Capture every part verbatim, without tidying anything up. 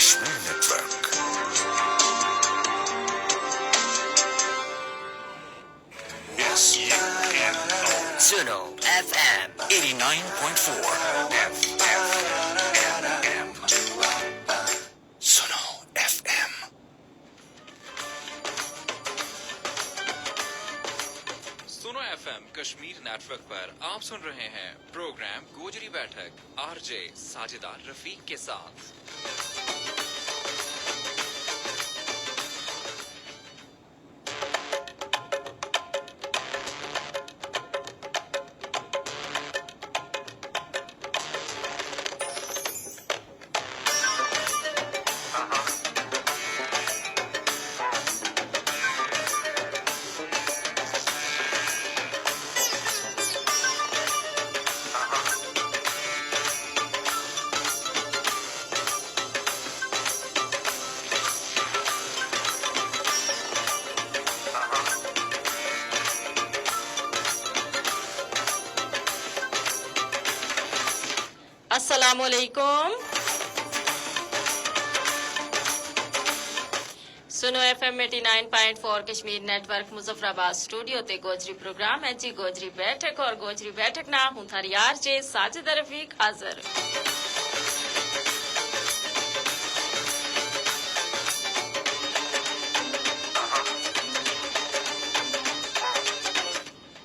نیٹ ورک۔ سنو ایف ایم ایٹی نائن پوائنٹ فور۔ ایف ایم۔ سنو ایف ایم۔ سنو ایف ایم کشمیر نیٹ ورک پر آپ سن رہے ہیں پروگرام گوجری بیٹھک، آر جے ساجدہ رفیق کے ساتھ۔ السلام علیکم۔ سنو ایف ایم ایٹی نائن پوائنٹ فور کشمیر نیٹ ورک مظفر آباد سٹوڈیو تے گوجری پروگرام ہے جی گوجری بیٹھک، اور گوجری بیٹھک نا ہوں تھاری آر جے ساجد رفیق حاضر۔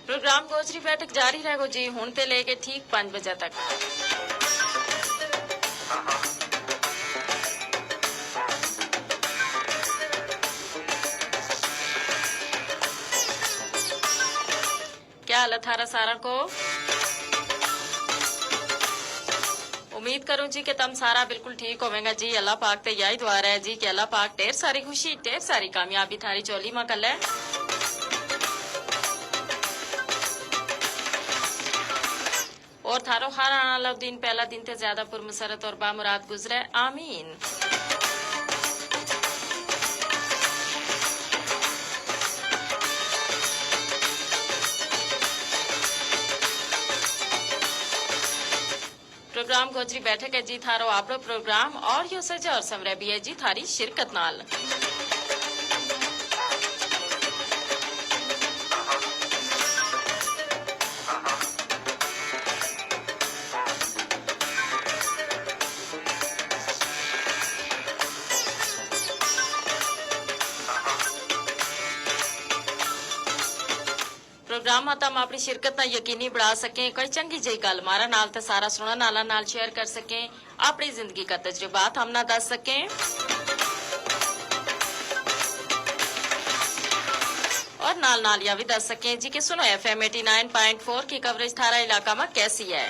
پروگرام گوجری بیٹھک جاری رہ گو جی ہن تے لے کے ٹھیک پنج بجے تک۔ کیا حال ہے تھارا سارا کو؟ امید کروں جی کہ تم سارا بالکل ٹھیک ہوویں گا جی۔ اللہ پاک تے یاہی دعا رہے جی کہ اللہ پاک ڈھیر ساری خوشی، ڈھیر ساری کامیابی تھاری چولی ما کلے۔ اور تھارو ہر آنا لو دن پہلا دن تے زیادہ پر مسرت اور بامراد گزرے۔ آمین۔ پروگرام گوجری بیٹھک ہے جی تھارو آپڑو پروگرام اور یوہ سجا اور سمرہ بھی ہے جی تھاری شرکت نال۔ پروگرام ما تم اپنی شرکت نا یقینی بڑھا سکیں، کوئی چنگی جئی گل مارا نال تے سارا سنن آلا نال شیئر کر سکیں، اپنی زندگی کا تجربات ہم نا دس سکیں۔ اور نال نال یا وی دس سکیں جی کہ سنو ایف ایم ایٹی نائن پوائنٹ فور کی کوریج تھارا علاقہ ما کیسی ہے۔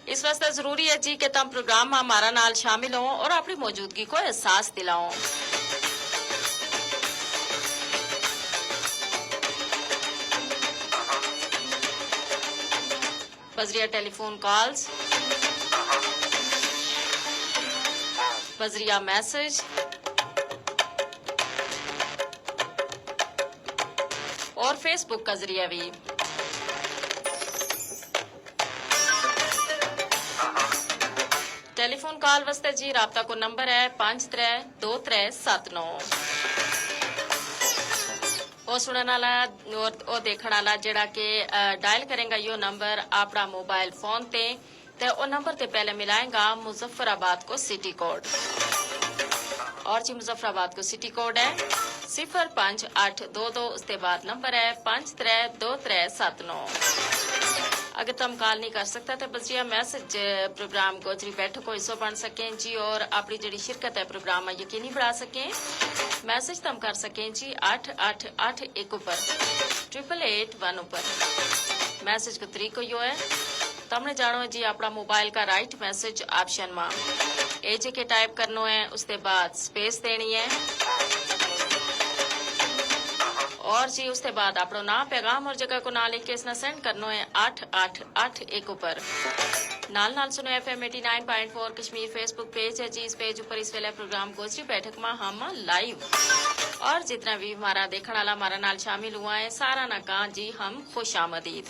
اس واسطے ضروری ہے جی کہ تم پروگرام ما ہمارا نال شامل ہوں اور اپنی موجودگی کو احساس دلاؤں۔ بذریعہ ٹیلی فون کالز، بذریعہ میسج، اور فیس بک کا ذریعہ وی۔ ٹیلی فون کال واسطے جی رابطہ کو نمبر ہے پنج ترے دو ترے ست نو۔ او سنن آلا، او دیکھن آلا جیڑا کہ ڈائل کریں گا یوہ نمبر اپنا موبائل فون تے، تے او نمبر تے پہلے ملائیں گا مظفر آباد کو سٹی کوڈ۔ اور جی مظفر آباد کو سٹی کوڈ ہے صفر پنج اٹھ دو دو، اس تے بعد نمبر ہے پنج ترے دو ترے ست نو۔ اگر تم کال نہیں کر سکتا تے بس جی میسج پروگرام گوجری بیٹھک کو حصو بن سکیں جی اور اپنی جڑی شرکت ہے پروگرام یقینی بڑھا سکیں۔ میسج تم کر سکیں جی اٹھ اٹھ اٹھ ایک اپر، ٹرپل ایٹ ون اپر۔ میسج کو طریقو یوہ ہے، تم نے جانو ہے جی اپنا موبائل کا رائٹ میسج آپشن ما اے جے کے ٹائپ کرنو ہے، اس تے بعد سپیس دینی ہے۔ اور جی اس تے بعد اپنو ناں پیغام اور جگہ کو ناں لکھ کے اس نا سینڈ کرنو ہے اٹھ اٹھ اٹھ ایک اپر۔ نال نال سنو ایف ایم ایٹی نائن پوائنٹ فور کشمیر فیس بک پیج ہے جی اس پیج اپر اس ویلے پروگرام گوجری بیٹھک ما ہم لائیو، اور جتنا وی ہمارا دیکھن آلا ہمارا نال شامل ہوا ہے سارا نا کہاں جی ہم خوش آمدید۔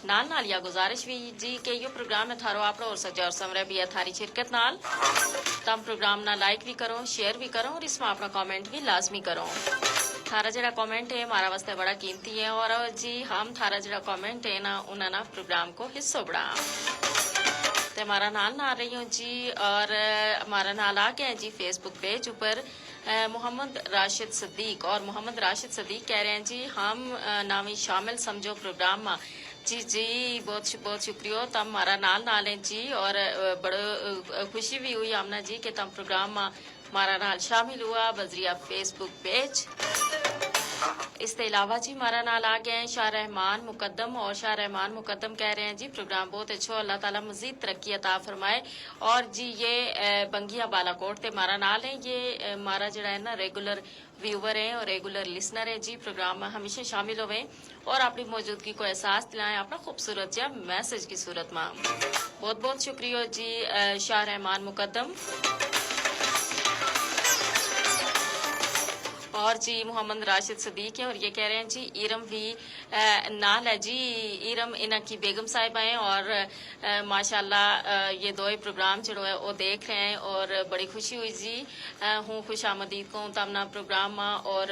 نال نال یا گزارش وی جی کہ یوہ پروگرام ہے تھارو آپڑو اور سجا اور سمرے بھی ہے تھاری شرکت نال۔ تم پروگرام نا لائک وی کرو، شیئر وی کرو اور اس ما اپنا کمنٹ وی لازمی کرو۔ تھارا جیہڑا کمنٹ ہے مارا واسطے بڑا قیمتی ہے اور جی ہم تھارا جیہڑا کمنٹ ہے نا انہاں نا پروگرام کو حصو بڑا۔ تے مارا نال نال رہیوں جی۔ اور مارا نال آ گیا جی فیس بک پیج اپر محمد راشد صدیق اور محمد راشد صدیق کہہ رہے ہیں جی ہم نامی شامل سمجھو پروگرام ما۔ جی جی، بہت بہت شکریہ ہو تم مارا نال نال ہیں جی اور بڑو خوشی وی ہوئی ہم نا جی کہ تم پروگرام ما مارا نال شامل ہوا بذریعہ فیس بک پیج۔ اس تے علاوہ جی مارا نال آ گیا ہیں شاہ رحمان مقدم اور شاہ رحمان مقدم کہہ رہے ہیں جی پروگرام بہت اچھو اللہ تعالی مزید ترقی عطا فرمائے۔ اور جی یہ بنگیاں بالاکوٹ تے مارا نال ہیں یہ مارا جیہڑا ہے نا ریگولر ویور ہیں اور ریگولر لسنر ہیں جی پروگرام ما ہمیشہ شامل ہوویں اور اپنی موجودگی کو احساس دلائیں اپنا خوبصورت جا میسج کی صورت ما۔ بہت بہت شکریہ جی۔ شاہ رحمان مقدم اور جی محمد راشد صدیق ہیں اور یہ کہہ رہے ہیں جی ایرم وی نال ہے جی۔ ایرم انہاں کی بیگم صاحبہ ہیں اور ماشاءاللہ یہ دوئے پروگرام جیہڑو ہے وہ دیکھ رہے ہیں اور بڑی خوشی ہوئی جی۔ ہوں خوش آمدید کہوں تم نا پروگرام ما اور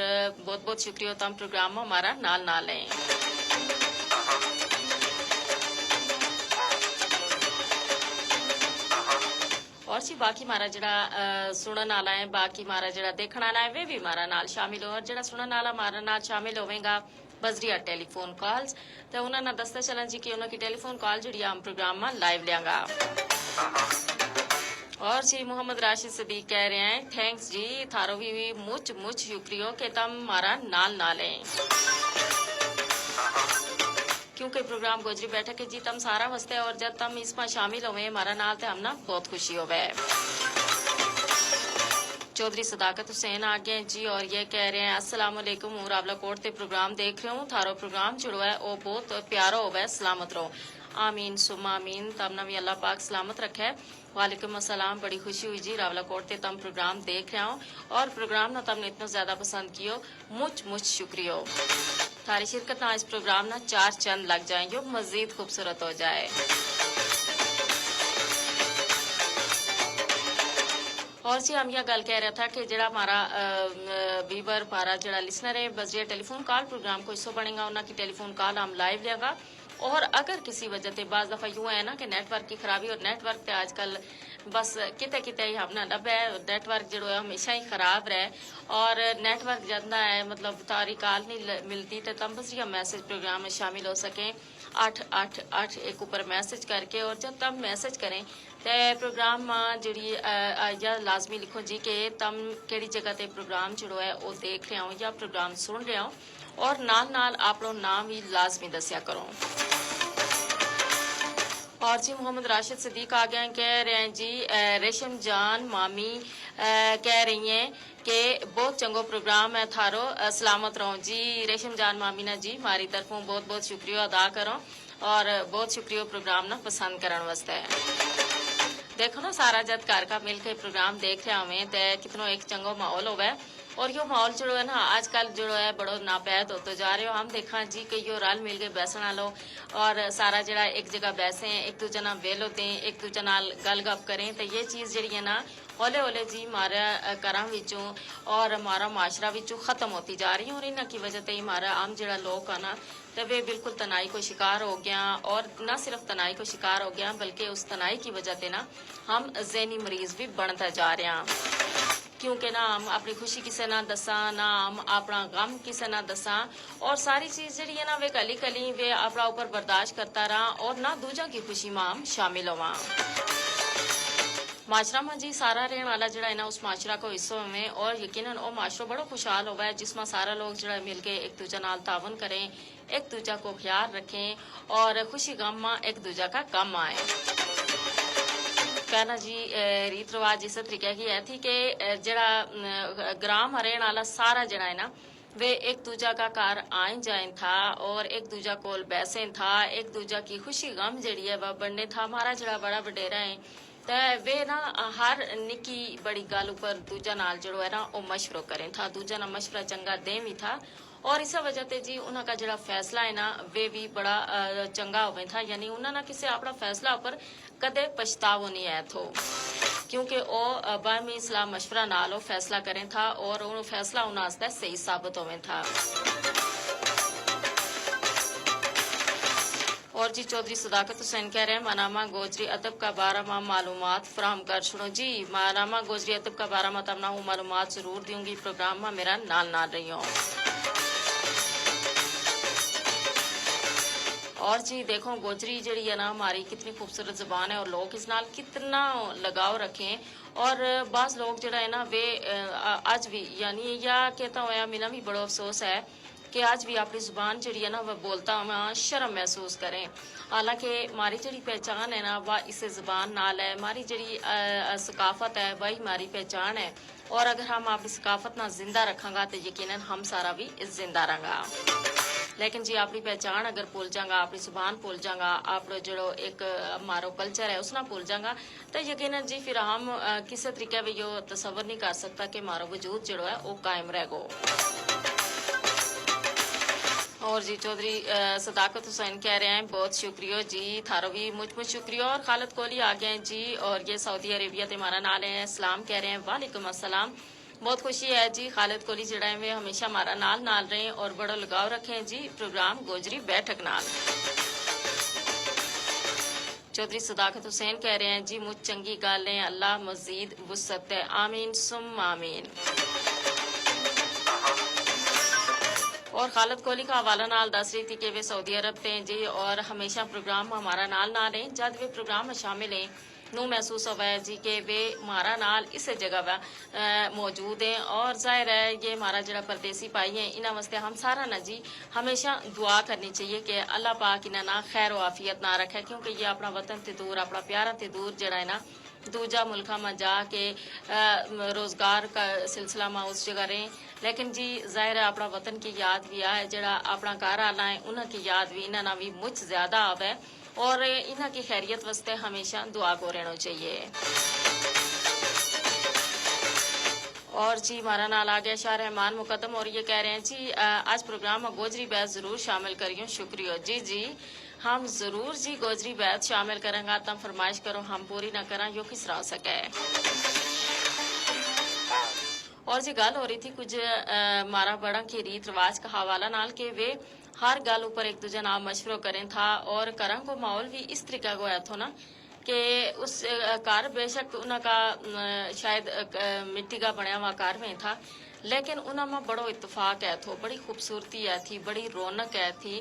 بہت بہت شکریہ ہو تم پروگرام ما ہمارا نال نال ہیں۔ اور جی باقی ہمارا جیہڑا سنن آلا ہیں باقی ہمارا جیہڑا دیکھن آلا ہیں ویہ بھی ہمارا نال شامل ہو اور جیہڑا سنن آلا ہمارا نال شامل ہوویں گا بذریعہ ٹیلی فون کالز تے انہاں نا دستا چلاں جی کہ انہاں کی ٹیلی فون کال جیہڑی ہم پروگرام ما لائیو لیاں گا۔ اور جی محمد راشد صدیق کہہ رہے ہیں تھینکس جی تھارو وی وی مچ مچ شکریہ ہو کہ تم مارا نال نال ہیں۔ کیونکہ پروگرام گوجری بیٹھک ہے جی تم سارا واسطے اور جد تم اس ما شامل ہوویں مارا نال تے ہم نا بہت خوشی ہووے۔ چوہدری صداقت حسین آ گیا ہیں جی اور یہ کہہ رہے ہیں السلام علیکم ہوں راولا کوٹ تے پروگرام دیکھ رہے ہوں تھارو پروگرام جیہڑو ہے او بہت پیارو ہووے سلامت رہو۔ آمین سما آمین تم نا وی اللہ پاک سلامت رکھے۔ وعلیکم السلام بڑی خوشی ہوئی جی راولا کوٹ تے تم پروگرام دیکھ رہے ہوں اور پروگرام نا تم نے اتنا زیادہ پسند کیو۔ مچ مچ شکریہ ہو۔ تھاری شرکت نا اس پروگرام نا چار چند لگ جائیں یوہ مزید خوبصورت ہو جائے۔ اور جی ہم یا گل کہہ رہا تھا کہ جیہڑا ہمارا ویور ہمارا جیہڑا لسنر ہے بس جیہڑا ٹیلی فون کال پروگرام کو حصو بنے گا انہاں کی ٹیلی فون کال ہم لائیو لیا گا۔ اور اگر کسی وجہ تے بعض دفعہ یوں ہے نا کہ نیٹ ورک کی خرابی اور نیٹ ورک تے آج کل بس کتے کتے ہی ہم نا ڈبے نیٹ ورک جیہڑو ہے ہمیشہ ہی خراب رہے۔ اور نیٹ ورک جانا ہے مطلب تاری کال نہیں ملتی تے تم بس یا میسج پروگرام میں شامل ہو سکیں۔ اٹھ اٹھ اٹھ ایک اپر میسج کر کے اور جب تم میسج کریں تے پروگرام ما جیہڑی یا لازمی لکھو جی کہ تم کہڑی جگہ تے پروگرام جیہڑو ہے او دیکھ رہے ہو یا پروگرام سن رہے ہو۔ اور نال نال اپنو نام وی لازمی دسیا کرو۔ اور جی محمد راشد صدیق آ گیا ہیں کہہ رہے ہیں جی ریشم جان مامی کہہ رہی ہیں کہ بہت چنگو پروگرام ہے تھارو۔ سلامت رہو جی ریشم جان مامی نا جی ماری طرفوں بہت بہت شکریہ ادا کرو۔ اور بہت شکریہ پروگرام نا پسند کرن واسطے۔ دیکھو نا سارا جد گھر کا مل کے پروگرام دیکھ رہیا ہوویں تے کتنو ایک چنگو ماحول ہووے۔ اور یوہ ماحول جیہڑو ہے نا آج کل جیہڑو ہے بڑو ناپید ہوتو جا رہیو ہم دیکھاں جی کہ یوہ رل مل کے بیسن آلو اور سارا جیہڑا ایک جگہ بیسیں ایک دوجہ نا ویلو دیں ایک دوجہ نال گل گپ کریں تے یہ چیز جیہڑی ہے نا ہولے ہولے جی مارا گھراں وچوں اور مارا معاشرہ وچوں ختم ہوتی جا رہی ہے اور انہاں کی وجہ تے ہی مارا عام جیہڑا لوک آ نا تے ویہ بالکل تنہائی کو شکار ہو گیا۔ اور نہ صرف تنہائی کو شکار ہو گیا بلکہ اس تنہائی کی وجہ تے نا ہم ذہنی مریض وی بنتا جا رہیا ہاں۔ کیونکہ نہ ہم اپنی خوشی کسے نا دساں نہ ہم اپنا غم کسے نا دساں۔ اور ساری چیز جیہڑی ہے نا ویہ کلی کلی ویہ اپنا اپر برداشت کرتا رہاں اور نہ دوجاں کی خوشی ما ہم شامل ہواں۔ معاشرہ ما جی سارا رہن والا جیہڑا ہے نا اس معاشرہ کو حصو ہوویں اور یقینا او معاشرو بڑو خوشحال ہووے جس ما سارا لوگ جیہڑا مل کے ایک دوجا نال تعاون کریں، ایک دوجا کو خیال رکھیں اور خوشی غم ما ایک دوجا کا کم آئیں۔ کہنا جی ریت رواج اس طریقے کی ہے تھی کہ جیہڑا گراں ما رہن والا سارا جیہڑا ہے نا ویہ ایک دوجا کا گھر آئیں جائیں تھا اور ایک دوجا کول بیسیں تھا ایک دوجا کی خوشی غم جیہڑی ہے وہ بنڈیں تھا ہمارا جیہڑا بڑا وڈیرا ہے تے ویہ نا ہر نکی بڑی گل اپر دوجا نال جیہڑو ہے نا او مشورو کریں تھا دوجا نا مشورہ چنگا دیں وی تھا۔ اور اسے وجہ تے جی انہاں کا جڑا فیصلہ ہے نا، ویہ وی بڑا چنگا ہوویں تھا، یعنی انہاں نا کسے اپنا فیصلہ اپر کدے پچھتاوو نہیں آیا تھو۔ کیونکہ او باہمی صلاح مشورہ نال او فیصلہ کریں تھا، اور او فیصلہ انہاں واسطے صحیح ثابت ہوویں تھا۔ اور جی چوہدری صداقت حسین کہہ رہے ہیں مانامہ گوجری ادب کا بارہ ما معلومات فراہم کر چھڑو جی۔ مانامہ گوجری ادب کا بارہ ما تم نا ہوں معلومات ضرور دیوں گی پروگرام ما میرا نال نال رہیوں۔ اور جی دیکھو گوجری جیڑی ہے نا ہماری کتنی خوبصورت زبان ہے اور لوگ اس نال کتنا لگاؤ رکھیں۔ اور بعض لوگ جیڑا ہے نا ویہ اج وی یعنی یا کہتا ہویا مینا وی بڑو افسوس ہے کہ اج وی اپنی زبان جیڑی ہے نا وہ بولتا ہوا شرم محسوس کریں۔ حالانکہ ماری جیڑی پہچان ہے نا وہ اسے زبان نال ہے، ماری جیڑی ثقافت ہے وہی ماری پہچان ہے۔ اور اگر ہم اپنی ثقافت نا زندہ رکھاں گا تو یقینا ہم سارا وی زندہ رہاں گا۔ لیکن جی اپنی پہچان اگر پول جاں گا، اپنی زبان پول جاں گا، اپنو جیڑو ایک مارو کلچر ہے اس نا پول جاں گا، تو یقینا جی پھر ہم کسے طریقے وی یوہ تصور نہیں کر سکتا کہ مارو وجود جیڑو ہے او قائم رہ گو۔ اور جی چوہدری صداقت حسین کہہ رہے ہیں بہت شکریو جی تھارو وی مچ مچ شکریو۔ اور خالد کوہلی آ گیا ہیں جی، اور یہ سعودی عربیہ تے ہمارا نال ہیں سلام کہہ رہے ہیں وعلیکم السلام۔ بہت خوشی ہے جی خالد کوہلی جیڑا ہیں ویہ ہمیشہ ہمارا نال نال رہیں اور بڑو لگاؤ رکھیں جی پروگرام گوجری بیٹھک نال۔ چوہدری صداقت حسین کہہ رہے ہیں جی مچ چنگی گل ہیں اللہ مزید وسعت ہے آمین ثم آمین۔ اور خالد کوہلی کا حوالہ نال دس رہی تھی کہ ویہ سعودی عرب تے ہیں جی اور ہمیشہ پروگرام ہمارا نال نال ہیں جد ویہ پروگرام شامل ہیں، نو محسوس ہوا ہے جی کہ ویہ ہمارا نال اسے جگہ ویہ موجود ہیں۔ اور ظاہر ہے یہ ہمارا جیڑا پردیسی پائی ہیں انہاں واسطے ہم سارا نا جی ہمیشہ دعا کرنی چاہیے کہ اللہ پاک انہاں نا خیر و عافیت نا رکھے، کیونکہ یہ اپنا وطن تے دور اپنا پیاراں تے دور جیڑا ہے نا دوجا ملکاں ما جا کے روزگار کا سلسلہ ما اس جگہ رہیں۔ لیکن جی ظاہر ہے اپنا وطن کی یاد وی آ ہے جیڑا اپنا گھر آلا ہیں انہاں کی یاد وی انہاں نا وی مچ زیادہ آوے۔ اور انہاں کی خیریت واسطے ہمیشہ دعا کو رہنو چاہیے۔ اور جی ہمارا نال آ گیا شاہ رحمان مقدم اور یہ کہہ رہے ہیں جی آج پروگرام ما گوجری بیس ضرور شامل کریوں شکریو جی جی۔ ہم ضرور جی گوجری بیس شامل کراں گا تم فرمائش کرو ہم پوری نہ کراں یوہ کس طرح ہو سکے۔ اور جی گل ہو رہی تھی کچھ مارا بڑاں کے ریت رواج کا حوالہ نال کہ ویہ ہر گل اپر ایک دوجہ نال مشورو کریں تھا اور گھراں کو ماحول وی اس طریقہ کو ہے تھو نا کہ اس گھر بے شک انہاں کا شاید مٹی کا بنیا ہوا گھر ویں تھا، لیکن انہاں ما بڑو اتفاق ہے تھو بڑی خوبصورتی ہے تھی بڑی رونق ہے تھی۔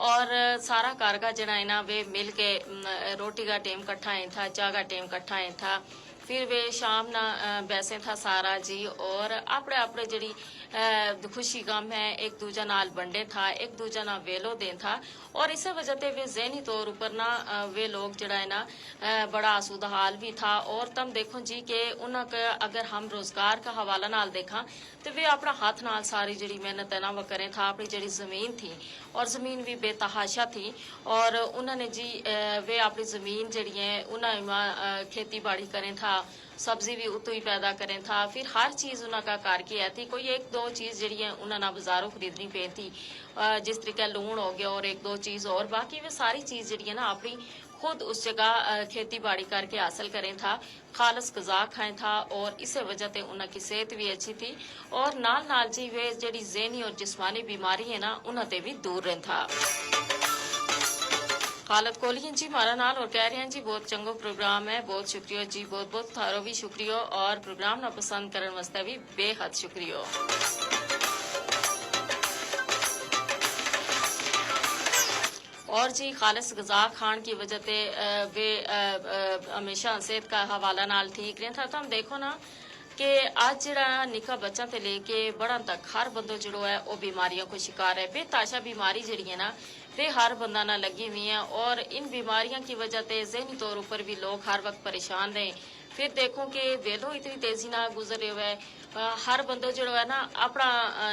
اور سارا گھر کا جنا ہے نا ویہ مل کے روٹی کا ٹیم کٹھا ہیں تھا چاہ کا ٹیم کٹھا ہیں تھا۔ فر ویہ شام نا بیسیں تھا سارا جی اور اپنے اپنے جیڑی خوشی غم ہے ایک دوجہ نال بنڈیں تھا ایک دوجہ نا ویلو دیں تھا۔ اور اسے وجہ تے ویہ ذہنی طور اپر نا ویہ لوگ جیڑا ہے نا بڑا آسودہ حال وی تھا۔ اور تم دیکھو جی کہ انہاں کا اگر ہم روزگار کا حوالہ نال دیکھاں تو ویہ اپنا ہتھ نال ساری جیڑی محنت ہے نا وہ کریں تھا اپنی جیڑی زمین تھی اور زمین وی بے تحاشا تھی۔ اور انہاں نے جی ویہ اپنی زمین جیڑی ہیں انہاں ما کھیتی باڑی کریں تھا، سبزی وی اتو ہی پیدا کریں تھا فر ہر چیز انہاں کا کر کے ہے تھی کوئی ایک دو چیز جیڑی ہیں انہاں نا بازاروں خریدنی پے تھی۔ جس طریقے لون ہو گیا اور ایک دو چیز اور باقی ویہ ساری چیز جیڑی ہیں نا اپنی خود اس جگہ کھیتی باڑی کر کے حاصل کریں تھا۔ خالص غذا کھائیں تھا اور اسے وجہ تے انہاں کی صحت وی اچھی تھی۔ اور نال نال جی ویہ جیڑی ذہنی اور جسمانی بیماری ہیں نا انہاں تے وی دور رہن تھا۔ خالد کوہلی ہیں جی مارا نال اور کہہ رہے ہیں جی بہت چنگو پروگرام ہے بہت شکریو جی بہت بہت تھارو وی شکریو اور پروگرام نا پسند کرن واسطے وی بے حد شکریو۔ اور جی خالص غذا کھان کی وجہ تے ویہ ہمیشہ صحت کا حوالہ نال ٹھیک رہن تھا تم دیکھو نا کہ اج جیڑا نکا بچاں تے لے کے بڑاں تک ہر بندو جیڑو ہے او بیماریاں کو شکار ہے بے تاشا بیماری جیڑی ہے نا ویہ ہر بندہ نا لگی ہوئی ہیں اور ان بیماریاں کی وجہ تے ذہنی طور اپر وی لوگ ہر وقت پریشان رہیں۔ فر دیکھوں کہ ویلو اتنی تیزی نا گزر رہیو ہے۔ ہر بندو جیڑو ہے نا اپنا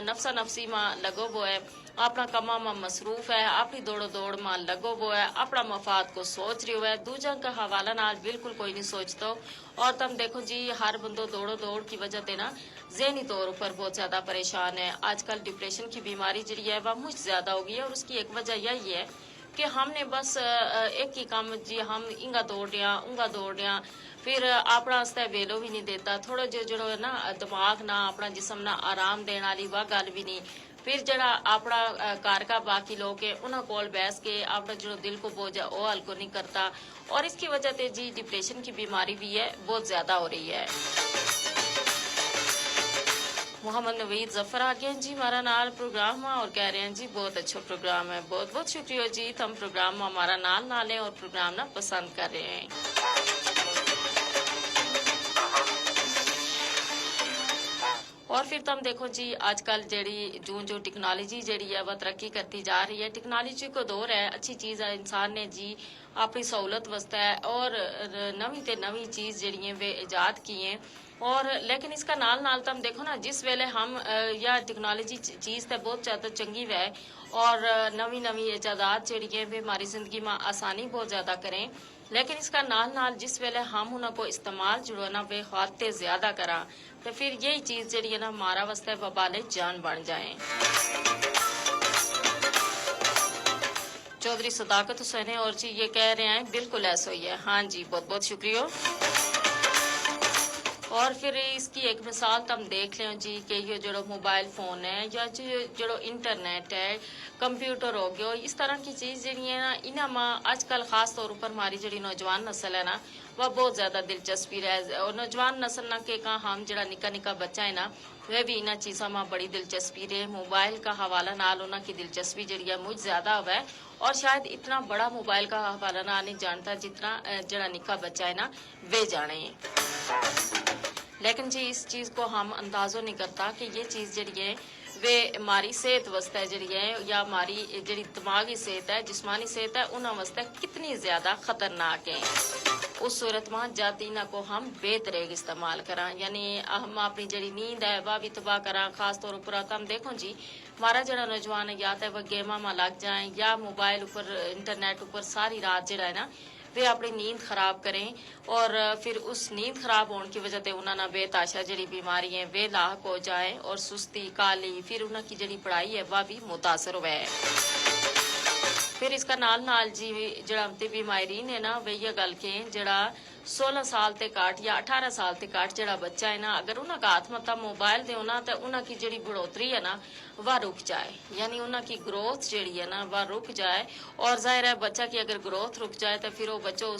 نفسا نفسی ما لگو بو ہے۔ اپنا کماں ما مصروف ہے، اپنی دوڑو دوڑ ما لگو وہ ہے، اپنا مفاد کو سوچ رہیو ہے، دوجاں کا حوالہ نال بالکل کوئی نہیں سوچتو۔ اور تم دیکھو جی، ہر بندو دوڑو دوڑ کی وجہ تے نا ذہنی طور پر بہت زیادہ پریشان ہے۔ آج کل ڈپریشن کی بیماری جڑی ہے وہ مچ زیادہ ہو گئی ہے، اور اس کی ایک وجہ یہی ہے کہ ہم نے بس ایک ہی کم جی، ہم انگا دوڑ رہیا، انگا دوڑ رہیا، پھر اپنا اس تے ویلو بھی نہیں دیتا۔ تھوڑا جو جڑو ہے نا، دماغ نا، اپنا جسم نا آرام دین والی وہ گل بھی نہیں۔ پھر جڑا اپنا گھر کا باقی لوگ ہیں، انہاں کول بیس کے اپنا جڑو دل کو بوجھ ہے وہ ہلکو نہیں کرتا، اور اس کی وجہ تے جی ڈپریشن کی بیماری بھی ہے، بہت زیادہ ہو رہی ہے۔ محمد نوید ظفر آ گئے ہیں جی ہمارا نال پروگرام ما، اور کہہ رہے ہیں جی بہت اچھو پروگرام ہے۔ بہت بہت شکریہ جی، تم پروگرام ما ہمارا نال نال ہیں اور پروگرام نا پسند کر رہے ہیں۔ اور پھر تم دیکھو جی، آج کل جیڑی جوں جوں ٹیکنالوجی جیڑی ہے وہ ترقی کرتی جا رہی ہے۔ ٹیکنالوجی کو دور ہے، اچھی چیز ہے، انسان نے جی اپنی سہولت واسطے اور نویں تے نویں چیز جیڑی ہیں وہ ایجاد کی ہیں۔ اور لیکن اس کا نال نال تم دیکھو نا، جس ویلے ہم یا ٹیکنالوجی چیز تے بہت زیادہ چنگی وے اور نویں نویں ایجادات جیڑی ہیں وہ ہماری زندگی ما آسانی بہت زیادہ کریں، لیکن اس کا نال نال جس ویلے ہم انہاں کو استعمال جڑو ہے نا وہ حد تے زیادہ کراں، تے پھر یہی چیز جیڑی ہے نا ہمارا واسطے وبال جان بن جائیں۔ چوہدری صداقت حسین ہے اور جی یہ کہہ رہے ہیں بالکل ایسا ہی ہے۔ ہاں جی، بہت بہت شکریہ۔ اور پھر اس کی ایک مثال تم دیکھ لیں جی کہ یہ جڑو موبائل فون ہے یا جڑو انٹرنیٹ ہے، کمپیوٹر ہو گیو، اس طرح کی چیز جیڑی ہے نا، انہاں ما اج کل خاص طور اپر ہماری جیڑی نوجوان نسل ہے نا، وہ بہت زیادہ دلچسپی رہے۔ اور نوجوان نسل نا کہ کہاں، ہم جیڑا نکا نکا بچہ ہے نا، وہ بھی انہاں چیزاں ما بڑی دلچسپی رہے۔ موبائل کا حوالہ نال انہاں کی دلچسپی جیڑی ہے مچ زیادہ ہووے، اور شاید اتنا بڑا موبائل کا حوالہ نال نہیں جانتا جتنا جیڑا نکا بچہ ہے نا، وہ جانے ہیں۔ لیکن جی اس چیز کو ہم اندازو نہیں کرتا کہ یہ چیز جیڑی ہے وہ ہماری صحت واسطے جیڑی ہے یا ہماری جیڑی دماغی صحت ہے، جسمانی صحت ہے، انہاں واسطے کتنی زیادہ خطرناک ہیں۔ اس صورت ما جاتی انہاں کو ہم بہتر استعمال کراں، یعنی ہم اپنی جیڑی نیند ہے وہ بھی تباہ کراں۔ خاص طور اپر تم دیکھو جی، ہمارا جیڑا نوجوان ہے یا تے وہ گیماں ما لگ جائیں یا موبائل اپر، انٹرنیٹ اپر ساری رات جیڑا ہے نا، وہ اپنی نیند خراب کریں، اور پھر اس نیند خراب ہون کی وجہ تے انہاں نا بے تاشا جیڑی بیماری ہیں وہ لاحق ہو جائیں، اور سستی کالی، پھر انہاں کی جیڑی پڑھائی ہے وہ بھی متاثر ہوئے۔ پھر اس کا نال نال جی، جیڑا طبی ماہرین ہے نا، وہ یہ گل کہیں جیڑا سولہ سال تے کاٹ یا اٹھارہ سال تے کاٹ جیڑا بچہ ہے نا، اگر انہاں کا ہاتھ متا موبائل دے ہونا تے انہاں کی جیڑی بڑھوتری ہے نا، وہ رک جائے، یعنی انہاں کی گروتھ جیڑی ہے نا وہ رک جائے۔ اور ظاہر ہے بچہ کی اگر گروتھ رک جائے تو پھر وہ بچو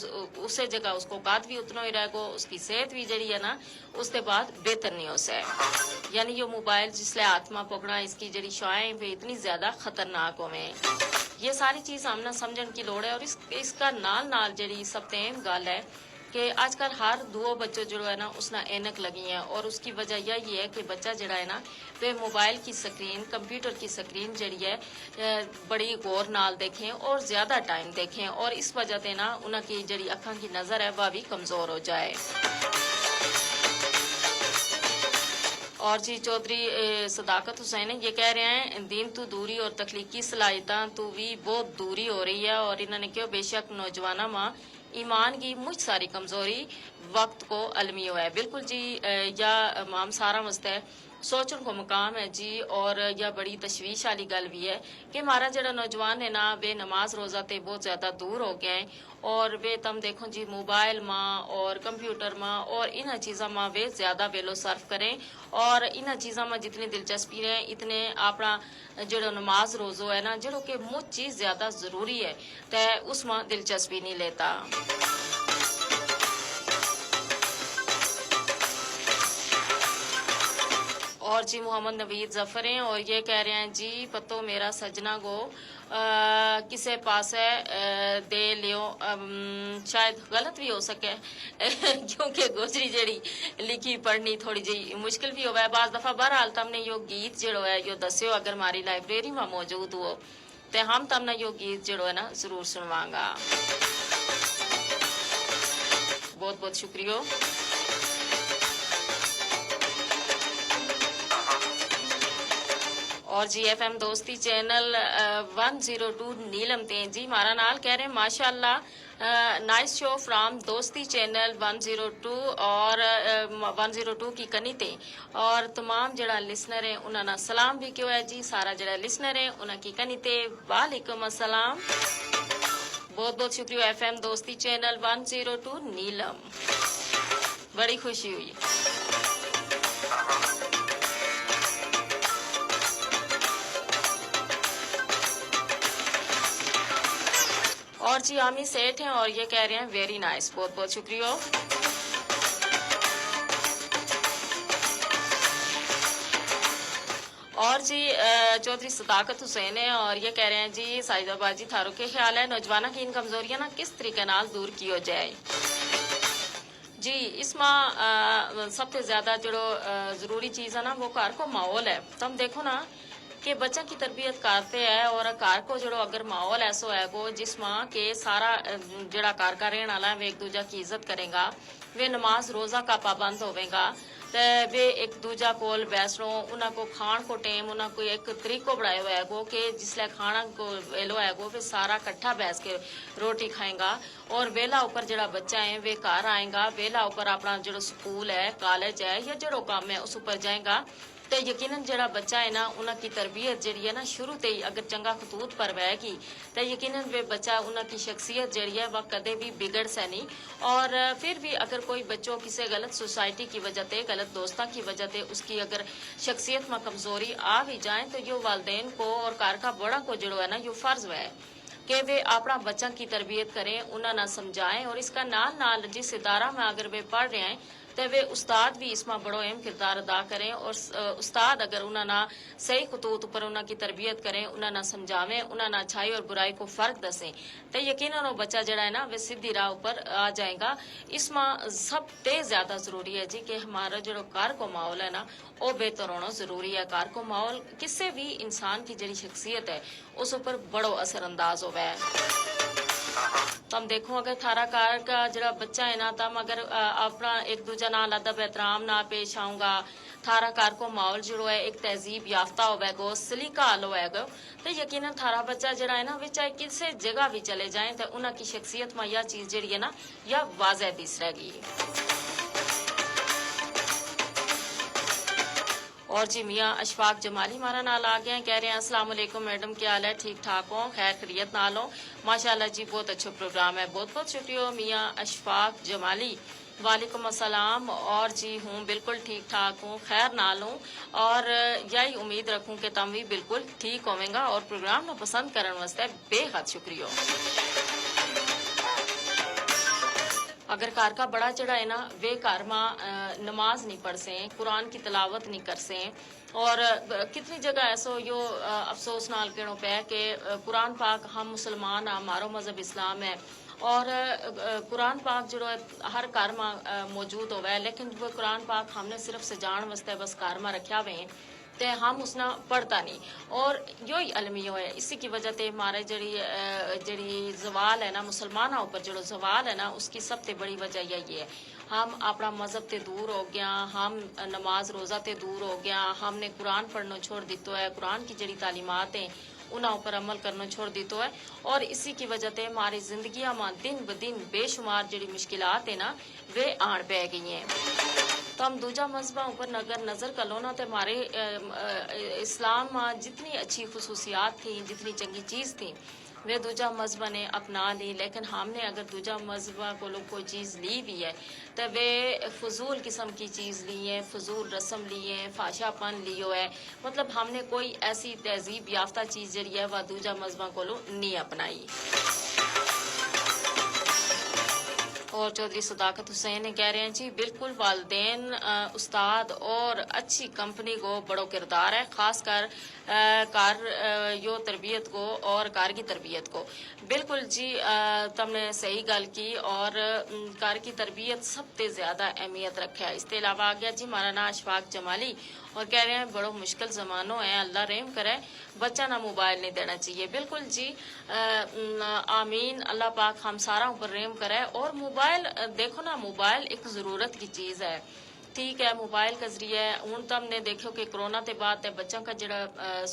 اسے جگہ اس کو قد بھی اتنو ہی رہ گو، اس کی صحت بھی جیڑی ہے نا، اس تے بعد بہتر نہیں ہو سکے۔ یعنی یہ موبائل جس لے ہاتھ ما پکڑا، اس کی جیڑی شعائیں وہ اتنی زیادہ خطرناک ہوئے ہیں۔ یہ ساری چیز ہم نا سمجھن کی لوڑ ہے، اور اس کا نال نال جیڑی سب تے اہم گل ہے کہ آج کل ہر دوو بچو جیڑو ہے نا، اس نا اینک لگی ہیں، اور اس کی وجہ یہی ہے کہ بچہ جیڑا ہے نا، وہ موبائل کی سکرین، کمپیوٹر کی سکرین جیڑی ہے، بڑی غور نال دیکھیں اور زیادہ ٹائم دیکھیں، اور اس وجہ تے نا انہاں کی جیڑی اکھاں کی نظر ہے وہ بھی کمزور ہو جائے۔ اور جی چوہدری صداقت حسین یہ کہہ رہے ہیں، دین تو دوری اور تخلیقی صلاحیتاں تو بھی بہت دوری ہو رہی ہے، اور انہاں نے کہیو بے شک نوجواناں ما ایمان کی مچ ساری کمزوری وقت کو المیو ہے۔ بالکل جی، یا امام ساراں واسطے سوچن کو مقام ہے جی، اور یا بڑی تشویش والی گل بھی ہے کہ ہمارا جیڑا نوجوان ہے نا، وہ نماز روزہ تے بہت زیادہ دور ہو گیا ہیں، اور وہ تم دیکھو جی موبائل ما اور کمپیوٹر ما اور انہاں چیزاں ما وہ زیادہ ویلو صرف کریں، اور انہاں چیزاں ما جتنی دلچسپی رہیں اتنے اپنا جیڑو نماز روزو ہے نا، جیڑو کہ مچ چیز زیادہ ضروری ہے، تے اس ما دلچسپی نہیں لیتا۔ اور جی محمد نوید ظفر ہیں اور یہ کہہ رہے ہیں جی پتو میرا سجنا گو کسے پاسے دے لیو، شاید غلط بھی ہو سکے، کیونکہ گوجری جیڑی لکھی پڑھنی تھوڑی جی مشکل بھی ہوا ہے بعض دفعہ۔ بہرحال تم نے یوہ گیت جیڑو ہے یوہ دسیو اگر ہماری لائبریری ما موجود ہو، تے ہم تم نا یوہ گیت جیڑو ہے نا ضرور سنواں گا۔ بہت بہت شکریہ۔ اور جی ایف ایم دوستی چینل ون زیرو ٹو نیلم تیں جی مارا نال کہہ رہے ہیں ماشاءاللہ۔ نائس شو فرام دوستی چینل ون زیرو ٹو اور ون زیرو ٹو کی کنی تیں، اور تمام جڑا لسنر ہیں انہاں نا سلام بھی کیو ہے جی سارا جڑا لسنر ہیں انہاں کی کنی تیں۔ وعلیکم السلام۔ بہت بہت شکریہ ایف ایم دوستی چینل ون زیرو ٹو نیلم۔ بڑی خوشی ہوئی۔ اور جی عامی سیٹھ ہیں اور یہ کہہ رہے ہیں ویری نائس، بہت بہت شکریہ۔ اور جی چوہدری صداقت حسین ہیں اور یہ کہہ رہے ہیں جی ساجدہ باجی تھارو کے خیال ہے نوجواناں کی ان کمزوریاں نا کس طریقے نال دور کیو جائے؟ جی اس ما سب تے زیادہ جڑو ضروری چیز ہے نا وہ گھر کو ماحول ہے۔ تم دیکھو نا کہ بچاں کی تربیت کرتے ہیں اور گھر کو جڑو اگر ماحول ایسو ہے گو جس ما کہ سارا جڑا گھر کا رہن والا ہے وہ ایک دوجہ کی عزت کریں گا، وہ نماز روزہ کا پابند ہوویں گا، تے وہ ایک دوجہ کول بیسنو انہاں کو کھان کو ٹیم انہاں کو ایک طریقو بنایو ہے گو کہ جس لے کھانا کو ویلو ہے گو وہ سارا کٹھا بیس کے روٹی کھائیں گا۔ اور ویلا اپر جڑا بچہ ہیں وہ گھر آئیں گا ویلا اپر اپنا جڑو سکول ہے کالج ہے یا جڑو کم ہے اس اپر جائیں گا، تے یقینا جڑا بچہ ہے نا انہاں کی تربیت جڑی ہے نا شروع تے ہی اگر چنگا خطوط پر وہے گی، تے یقینا وہ بچہ انہاں کی شخصیت جڑی ہے وہ کدے بھی بگڑ سے نہیں۔ اور پھر بھی اگر کوئی بچو کسے غلط سوسائٹی کی وجہ تے غلط دوستاں کی وجہ تے اس کی اگر شخصیت ما کمزوری آ بھی جائیں تو یوہ والدین کو اور گھر کا بڑا کو جڑو ہے نا یوہ فرض وہے کہ ویہ اپنا بچاں کی تربیت کریں انہاں نا سمجھائیں اور اس کا نال نال جس ادارہ ما اگر ویہ پڑھ رہے ہیں، تے ویہ استاد بھی اس ما بڑو اہم کردار ادا کریں اور استاد اگر انہاں نا صحیح خطوط اپر انہاں کی تربیت کریں انہاں نا سمجھاویں انہاں نا اچھائی اور برائی کو فرق دسیں، تے یقینا وہ بچہ جڑا ہے نا ویہ سدھی راہ اپر آ جائیں گا۔ اس ما سب تے زیادہ ضروری ہے جی کہ ہمارا جڑو گھر کو ماحول ہے نا او بہتر ہونو ضروری ہے گھر کو ماحول کسے بھی انسان کی جڑی شخصیت ہے اس اپر بڑو اثر انداز ہووے۔ تم دیکھو اگر تھارا گھر کا جڑا بچہ ہے نا تم اگر اپنا ایک دوجہ نال ادب احترام نال پیش آؤں گا، تھارا گھر کو ماحول جڑو ہے ایک تہذیب یافتہ ہووے گو سلیقہ آلو ہووے گو، تے یقینا تھارا بچہ جڑا ہے نا وچ چاہے کسے جگہ بھی چلے جائیں تے انہاں کی شخصیت ما یا چیز جڑی ہے نا یا واضح دس رہ گئی۔ اور جی میاں اشفاق جمالی ہمارا نال آ گیا ہیں کہہ رہے ہیں السلام علیکم میڈم کیا حال ہے ٹھیک ٹھاک ہوں خیر خیریت نال ہوں؟ ماشاءاللہ جی بہت اچھو پروگرام ہے بہت بہت شکریہ میاں اشفاق جمالی۔ وعلیکم السلام اور جی ہوں بالکل ٹھیک ٹھاک ہوں خیر نال ہوں، اور یہی امید رکھوں کہ تم وی بالکل ٹھیک ہوویں گا اور پروگرام نا پسند کرن واسطے بے حد شکریہ۔ اگر گھر کا بڑا جڑا ہے نا ویہ گھر ما نماز نہیں پڑھ سیں قرآن کی تلاوت نہیں کر سیں، اور کتنی جگہ ایسو یوہ افسوس نال کہنو پے کہ قرآن پاک ہم مسلمان ہاں ہمارو مذہب اسلام ہے، اور قرآن پاک جڑو ہے ہر گھر ما موجود ہووے لیکن وہ قرآن پاک ہم نے صرف سجان واسطے بس گھر ما رکھیا ہوئے ہیں، تے ہم اس نا پڑھتا نہیں۔ اور یوہی المیو ہے اسی کی وجہ تے ہمارے جڑی زوال ہے نا مسلماناں اپر جڑو زوال ہے نا اس کی سب تے بڑی وجہ یہی ہے۔ ہم اپنا مذہب تے دور ہو گیا، ہم نماز روزہ تے دور ہو گیا، ہم نے قرآن پڑھنو چھوڑ دیتو ہے قرآن کی جڑی تعلیمات ہیں انہاں اپر عمل کرنو چھوڑ دیتو ہے، اور اسی کی وجہ تے ہماری زندگیاں ما دن بدن بے شمار جڑی مشکلات ہیں نا ویہ آن پے گئی ہیں۔ تم دوجہ مذہباں اپر اگر نظر کر لو نا تے ہمارے اسلام ما جتنی اچھی خصوصیات تھیں جتنی چنگی چیز تھیں ویہ دوجہ مذہباں نے اپنا لی لیکن ہم نے اگر دوجہ مذہباں کولوں کوئی چیز لی بھی ہے، تے ویہ فضول قسم کی چیز لی ہیں فضول رسم لی ہیں فاشا پن لیو ہے۔ مطلب ہم نے کوئی ایسی تہذیب یافتہ چیز جڑی ہے وہ دوجہ مذہباں کولوں نہیں اپنائی۔ اور چوہدری صداقت حسین نے کہہ رہے ہیں جی بالکل والدین استاد اور اچھی کمپنی کو بڑو کردار ہے خاص کر کار یوہ تربیت کو اور کار کی تربیت کو۔ بالکل جی تم نے صحیح گل کی اور کار کی تربیت سب تے زیادہ اہمیت رکھے اس تے علاوہ آ گیا جی ہمارا ناں اشفاق جمالی، اور کہہ رہے ہیں بڑو مشکل زمانو ہے اللہ رحم کرے، بچاں نا موبائل نہیں دینا چاہیے بالکل جی۔ آمین اللہ پاک ہم ساراں اپر رحم کرے۔ اور موبائل دیکھو نا موبائل ایک ضرورت کی چیز ہے، ٹھیک ہے، موبائل کا ذریعہ ہن تم نے دیکھیو کہ کرونا تے بعد تے بچاں کا جڑا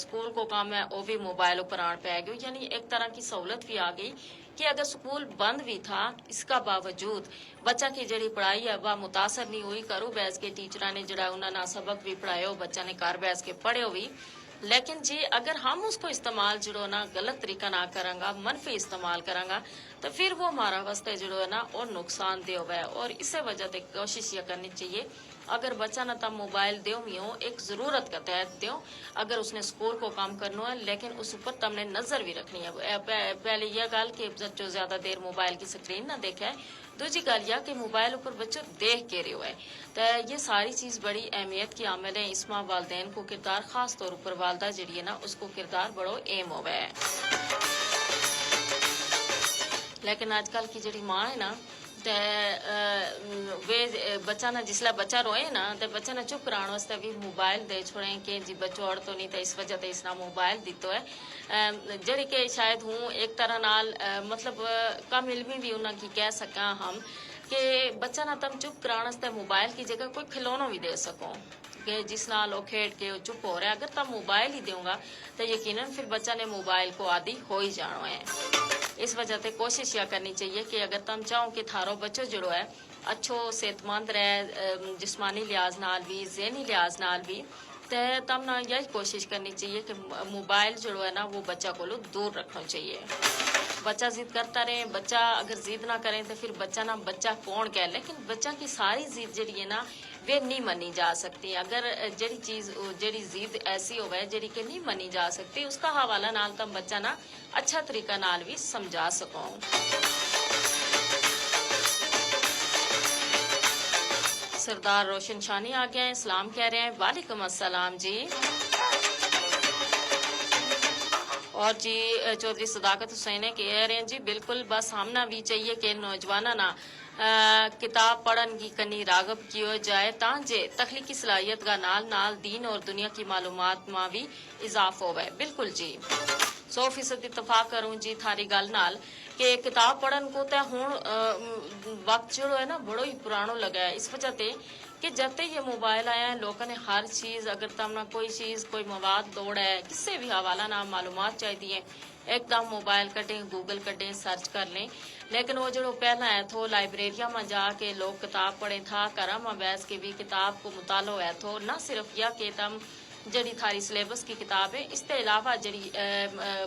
سکول کو کم ہے، وہ بھی موبائل اپر آن پے گیو، یعنی ایک طرح کی سہولت بھی آ گئی کہ اگر سکول بند بھی تھا، اس کا باوجود بچاں کی جڑی پڑھائی ہے وہ متاثر نہیں ہوئی۔ کرو بیس کے ٹیچراں نے جڑا انہاں نا سبق بھی پڑھایو، بچاں نے گھر بیس کے پڑھیو بھی۔ لیکن جی اگر ہم اس کو استعمال جڑو نا غلط طریقہ نا کراں گا، منفی استعمال کراں گا، تو پھر وہ ہمارا واسطے جڑو ہے نا اور نقصان دہ ہووے۔ اور اسے وجہ تے کوشش یہ کرنی چاہیے، اگر بچہ نا تم موبائل دیو میو ایک ضرورت کا تحت دیو، اگر اس نے سکول کو کام کرنو ہے لیکن اس اپر تم نے نظر بھی رکھنی ہے۔ پہلے یہ گل کہ بچو زیادہ دیر موبائل کی سکرین نہ دیکھے۔ دوجی گل یا کہ موبائل اپر بچو دیکھ کے رہیو ہے۔ تے یہ ساری چیز بڑی اہمیت کی عامل ہے، اس ما والدین کو کردار خاص طور اپر والدہ جڑی ہے نا، اس کو کردار بڑو اہم ہووے۔ لیکن اج کل کی جڑی ماں ہے نا، تے ویہ بچہ نا جس لے بچہ روئے نا تے بچہ نا چپ کران واسطے بھی موبائل دے چھوڑیں کہ جی بچو اڑ تو نہیں، تے اس وجہ تے اس نا موبائل دیتو ہے۔ جڑی کہ شاید ہوں ایک طرح نال مطلب کم علمی بھی انہاں کی کہہ سکاں ہم کہ بچہ نا تم چپ کران واسطے موبائل کی جگہ کوئی کھلونو بھی دے سکو، کہ جس نال او کھیڈ کے او چپ ہو رہا ہے۔ اگر تم موبائل ہی دیوں گا تو یقینا پھر بچہ نے موبائل کو عادی ہو ہی جانو ہے۔ اس وجہ تے کوشش یا کرنی چاہیے کہ اگر تم چاہو کہ تھارو بچو جڑو ہے اچھو صحت مند رہے، جسمانی لحاظ نال بھی، ذہنی لحاظ نال بھی، تے تم نا یہی کوشش کرنی چاہیے کہ موبائل جڑو ہے نا وہ بچہ کولو دور رکھنو چاہیے۔ بچہ ضد کرتا رہے، بچہ اگر ضد نہ کریں تو پھر بچہ نا بچہ کون کہہ؟ لیکن بچہ کی ساری ضد جڑی ہے نا وہ نہیں منی جا سکتی۔ اگر جڑی چیز، جڑی ضد ایسی ہووے جڑی کہ نہیں منی جا سکتی، اس کا حوالہ نال تم بچہ نا اچھا طریقہ نال بھی سمجھا سکو۔ سردار روشن شانی آ گیا ہیں، سلام کہہ رہے ہیں۔ وعلیکم السلام جی۔ اور جی چوہدری صداقت حسین ہے کہہ رہے ہیں جی بالکل بس ہم نا بھی چاہیے کہ نوجواناں نا کتاب پڑھن کی کنی راغب کیو جائے تاں جے تخلیقی صلاحیت کا نال نال دین اور دنیا کی معلومات ما بھی اضافو ہووے۔ بالکل جی، سو فیصد اتفاق کروں جی تھاری گل نال کہ کتاب پڑھن کو تے ہن وقت جیڑو ہے نا بڑو ہی پرانو لگا ہے، اس وجہ تے کہ جب تے یہ موبائل آیا ہے لوکاں نے ہر چیز اگر تم نا کوئی چیز کوئی مواد دوڑ ہے کسے بھی حوالہ نا معلومات چاہیدی ہیں، ایک دم موبائل کڈیں، گوگل کڈیں، سرچ کر لیں۔ لیکن وہ جیڑو پہلاں ہے تھو لائبریریاں ما جا کے لوگ کتاب پڑھیں تھا، گھراں ما بیس کے بھی کتاب کو مطالعو ہے تھو۔ نہ صرف یا کہ تم جیڑی تھاری سلیبس کی کتاب ہے، اس تے علاوہ جیڑی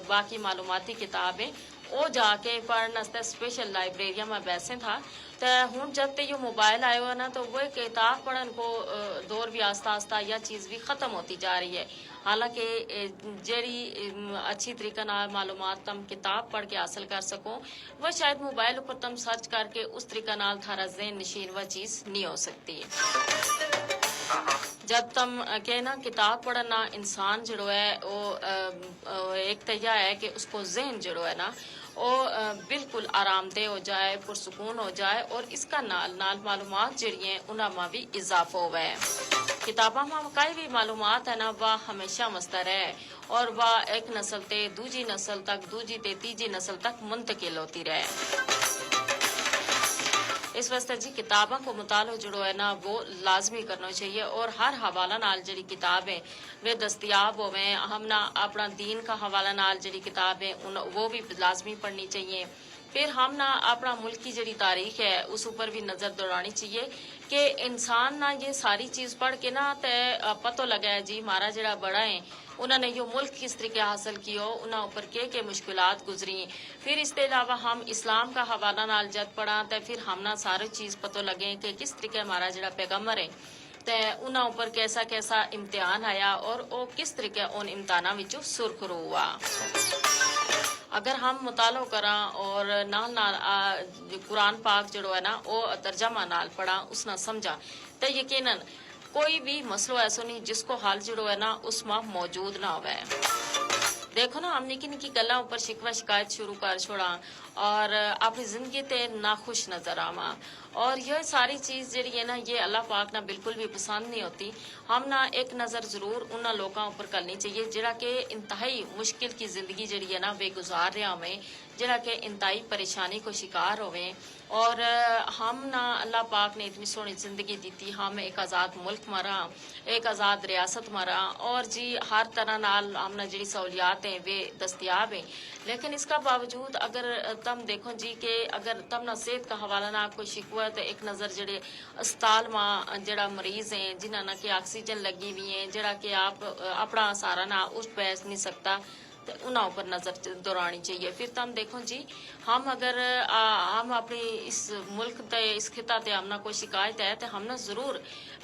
باقی معلوماتی کتاب ہے، وہ جا کے پڑھن واسطے اسپیشل لائبریریاں ما بیسیں تھا۔ تے ہن جب تے یوہ موبائل آیو ہے نا تو وہ کتاب پڑھن کو دور بھی آہستہ آہستہ یا چیز بھی ختم ہوتی جا رہی ہے۔ حالانکہ جیڑی اچھی طریقہ نال معلومات تم کتاب پڑھ کے حاصل کر سکو، وہ شاید موبائل اپر تم سرچ کر کے اس طریقہ نال تھارا ذہن نشین وہ چیز نہیں ہو سکتی۔ جب تم کہنا کتاب پڑھنا انسان جیڑو ہے وہ ایک تیہ ہے کہ اس کو ذہن جیڑو ہے نا وہ بالکل آرام دہ ہو جائے، پرسکون ہو جائے اور اس کا نال نال معلومات جیڑی ہیں انہاں ما بھی اضافو ہووے۔ کتاباں ما کائی بھی معلومات ہے نا وہ ہمیشہ مستر ہے اور وہ ایک نسل تے دوجی نسل تک، دوجی تے تیجی نسل تک منتقل ہوتی رہے۔ اس واسطے جی کتاباں کو مطالعو جیڑو ہے نا وہ لازمی کرنو چاہیے اور ہر حوالہ نال جیڑی کتاب ہے وہ دستیاب ہوویں۔ ہم نا اپنا دین کا حوالہ نال جیڑی کتاب ہے وہ بھی لازمی پڑھنی چاہیے۔ پھر ہم نا اپنا ملک کی جیڑی تاریخ ہے اس اپر بھی نظر دوڑانی چاہیے کہ انسان نا یہ ساری چیز پڑھ کے نا تے پتو لگا ہے جی ہمارا جیڑا بڑا ہے انہاں نے یوہ ملک کس طریقے حاصل کیو، انہاں اپر کے کے مشکلات گزری۔ پھر اس تے علاوہ ہم اسلام کا حوالہ نال جد پڑھاں تے پھر ہم نا ساری چیز پتو لگیں کہ کس طریقے ہمارا جیڑا پیغمبر ہے تے انہاں اپر کیسا کیسا امتحان آیا اور او کس طریقے ان امتحاناں وچوں سرخرو ہوا۔ اگر ہم مطالعو کراں اور نال نال قرآن پاک جیڑو ہے نا او ترجمہ نال پڑھاں، اس نا سمجھاں، تے یقینا کوئی بھی مسئلو ایسو نہیں جس کو حل جیڑو ہے نا اس ما موجود نہ ہووے۔ دیکھو نا ہم نکی نکی گلاں اپر شکوہ شکایت شروع کر چھوڑاں اور اپنی زندگی تے ناخوش نظر آواں۔ اور یہ ساری چیز جیڑی ہے نا یہ اللہ پاک نا بالکل بھی پسند نہیں ہوتی۔ ہم نا ایک نظر ضرور انہاں لوکاں اپر کرنی چاہیے جیڑا کہ انتہائی مشکل کی زندگی جیڑی ہے نا وہ گزار رہیا ہوویں۔ جڑا کہ انتہائی پریشانی کو شکار ہوویں۔ اور ہم نا اللہ پاک نے اتنی سوہنی زندگی دتی، ہم ایک آزاد ملک ما رہاں، ایک آزاد ریاست ما رہاں، اور جی ہر طرح نال ہم نا جڑی سہولیات ہیں وہ دستیاب ہیں۔ لیکن اس کا باوجود اگر تم دیکھو جی کہ اگر تم نا صحت کا حوالہ نا کوئی شکوہ ہے تو ایک نظر جڑے اسپتال ما جڑا مریض ہیں جنہاں نا کہ آکسیجن لگی ہوئی ہیں، جڑا کہ آپ اپنا سہارا نا اٹھ بیٹھ نہیں سکتا، تے انہاں اپر نظر دورانی چاہیے۔ پھر تم دیکھو جی، ہم اگر ہم اپنی اس ملک تے اس خطہ تے ہم نا کوئی شکایت ہے تے ہم نا ضرور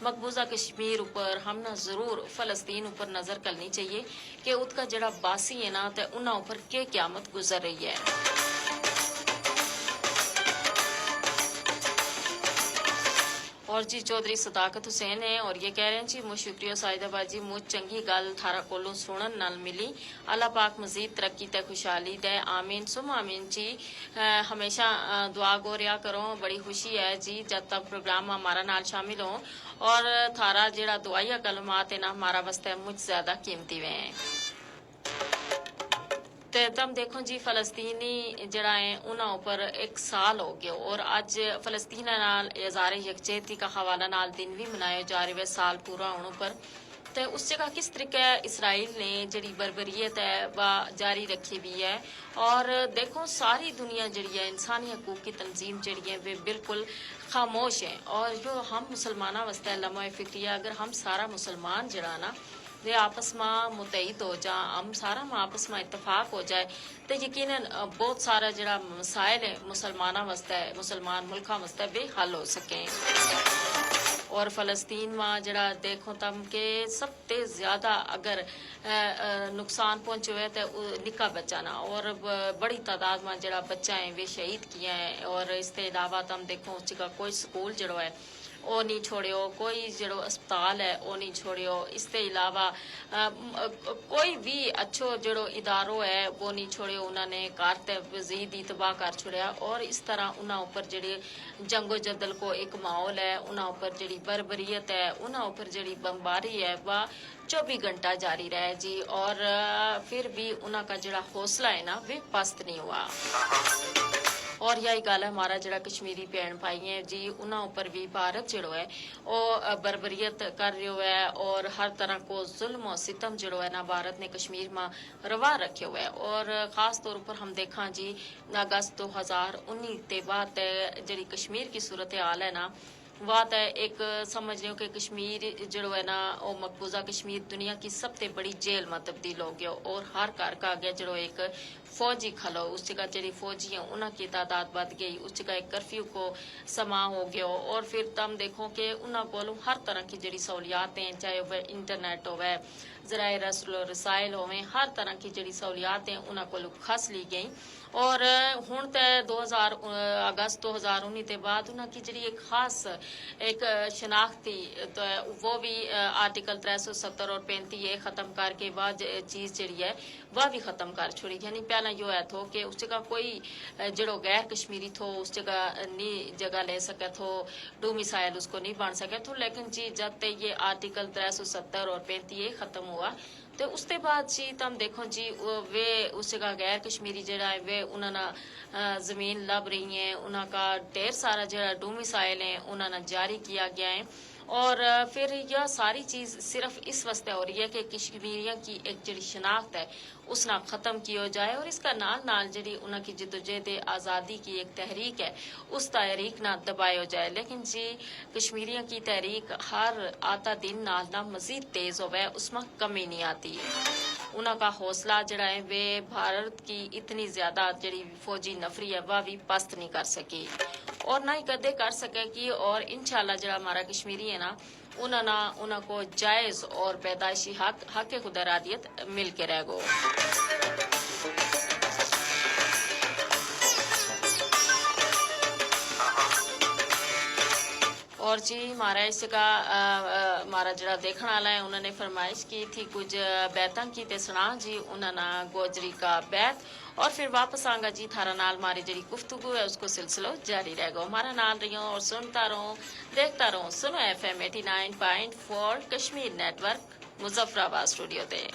مقبوضہ کشمیر اپر، ہم نا ضرور فلسطین اپر نظر کرنی چاہیے کہ ات کا جڑا باسی ہے نا تے انہاں اپر کے قیامت گزر رہی ہے۔ اور جی چوہدری صداقت حسین ہیں اور یہ کہہ رہے ہیں جی مچ شکریہ ساجدہ باجی، مچ چنگی گل تھارا کولوں سنن نال ملی۔ اللہ پاک مزید ترقی تے خوشحالی دے، آمین ثم آمین جی۔ ہمیشہ دعا گو رہیا کروں، بڑی خوشی ہے جی جد تم پروگرام ما ہمارا نال شامل ہوں۔ اور تھارا جیڑا دعائیہ کلمات ہے نا ہمارا واسطے مچ زیادہ قیمتی وے ہیں۔ تے تم دیکھو جی فلسطینی جڑا ہیں انہاں اپر ایک سال ہو گیو اور اج فلسطین نال اظہار یکجہتی کا حوالہ نال دن وی منایو جا رہیو ہے سال پورا ہون اپر۔ تے اس جگہ کس طریقے اسرائیل نے جڑی بربریت ہے وہ جاری رکھی وی ہے۔ اور دیکھو ساری دنیا جڑی ہے انسانی حقوق کی تنظیم جڑی ہے وہ بالکل خاموش ہیں اور یوہ ہم مسلماناں واسطے لمحہ فکری ہے۔ اگر ہم سارا مسلمان جڑا نا ویہ آپس ما متحد ہو جا، ہم سارا ما آپس ما اتفاق ہو جائے، تے یقینا بہت سارا جڑا مسائل ہیں مسلماناں واسطے، مسلمان ملکاں واسطے ویہ حل ہو سکیں۔ اور فلسطین ما جڑا دیکھو تم کہ سب تے زیادہ اگر نقصان پہنچو ہے تے نکا بچہ نا اور بڑی تعداد ما جڑا بچہ ہیں ویہ شہید کیا ہیں۔ اور اس تے علاوہ تم دیکھو اس جگہ کوئی سکول جڑو ہے او نہیں چھوڑیو، کوئی جڑو اسپتال ہے او نہیں چھوڑیو۔ اس تے علاوہ کوئی وی اچھو جڑو ادارو ہے وہ نہیں چھوڑیو، انہاں نے کار تے وزیر دی تباہ کر چھوڑیا۔ اور اس طرح انہاں اپر جڑی جنگ و جدل کو ایک ماحول ہے، انہاں اپر جڑی بربریت ہے، انہاں اپر جڑی بمباری ہے وہ چوبی گھنٹہ جاری رہے جی۔ اور پھر وی انہاں کا جڑا حوصلہ ہے نا ویہ پست نہیں ہوا۔ اور یاہی گل ہے ہمارا جڑا کشمیری بھین بھائی ہیں جی انہاں اپر وی بھارت جڑو ہے او بربریت کر رہیو ہے اور ہر طرح کو ظلم و ستم جڑو ہے نا بھارت نے کشمیر ما روا رکھیو ہے۔ اور خاص طور اپر ہم دیکھاں جی اگست دو ہزار انی تے بعد جڑی کشمیر کی صورتحال ہے نا واہ تے ایک سمجھ لیو کہ کشمیر جڑو ہے نا او مقبوضہ کشمیر دنیا کی سب تے بڑی جیل ما تبدیل ہو گیو اور ہر گھر کا آگے جڑو ایک فوجی کھلو اس جگہ جڑی فوجی ہیں انہاں کی تعداد بدھ گئی، اس جگہ ایک کرفیو کو سما ہو گیو۔ اور پھر تم دیکھو کہ انہاں کولوں ہر طرح کی جڑی سہولیات ہیں چاہے وہ انٹرنیٹ ہووے، ذرائع رسل و رسائل ہوویں، ہر طرح کی جڑی سہولیات ہیں انہاں کولوں کھس لی گئیں۔ اور ہن تے دو ہزار اگست دو ہزار انی تے بعد انہاں کی جڑی ایک خاص ایک شناخت تھی، تو وہ بھی آرٹیکل ترے سو ستر اور پینتی اے ختم کر کے واہ چیز جڑی ہے واہ بھی ختم کر چھوڑی۔ یعنی پہلا یوہ ہے تھو کہ اس جگہ کوئی جڑو غیر کشمیری تھو اس جگہ نہیں جگہ لے سکے تھو، ڈومی سائل اس کو نہیں بن سکے تھو۔ لیکن جی جد تے یہ آرٹیکل ترے سو ستر اور پینتی اے ختم ہوا، تے اس تے بعد جی تم دیکھو جی ویہ اس جگہ غیر کشمیری جڑا ہے ویہ انہاں نا زمین لب رہی ہیں، انہاں کا ڈھیر سارا جڑا ڈومی سائل ہیں انہاں نا جاری کیا گیا ہیں۔ اور پھر یہ ساری چیز صرف اس واسطے ہو رہی ہے کہ کشمیریاں کی ایک جڑی شناخت ہے اس نا ختم کیو جائے اور اس کا نال نال جڑی انہاں کی جدوجہد آزادی کی ایک تحریک ہے اس تحریک نا دبایو جائے۔ لیکن جی کشمیریاں کی تحریک ہر آتا دن نال نا مزید تیز ہووے اس ما کمی نہیں آتی۔ انہاں کا حوصلہ جڑا ہے ویہ بھارت کی اتنی زیادہ جڑی فوجی نفری ہے واہ وی پست نہیں کر سکی اور نہ ہی کدے کر سکے گی۔ اور انشاءاللہ جڑا ہمارا کشمیری ہے نا انہاں نا انہاں کو جائز اور پیدائشی حق حق خدا رادیت مل کے رہ گو۔ اور جی ہمارا اس کا ہمارا جڑا دیکھن والا ہے انہوں نے فرمائش کی تھی کچھ بیتاں کی تے سنا جی انہوں نا گوجری کا بیت۔ اور پھر واپس آنگا جی تھارا نال ہماری جڑی گفتگو ہے اس کو سلسلو جاری رہ گو۔ ہمارا نال رہیوں اور سنتا رہوں، دیکھتا رہوں سنو ایف ایم ایٹی نائن پوائنٹ فور کشمیر نیٹ ورک مظفرآباد اسٹوڈیو تے۔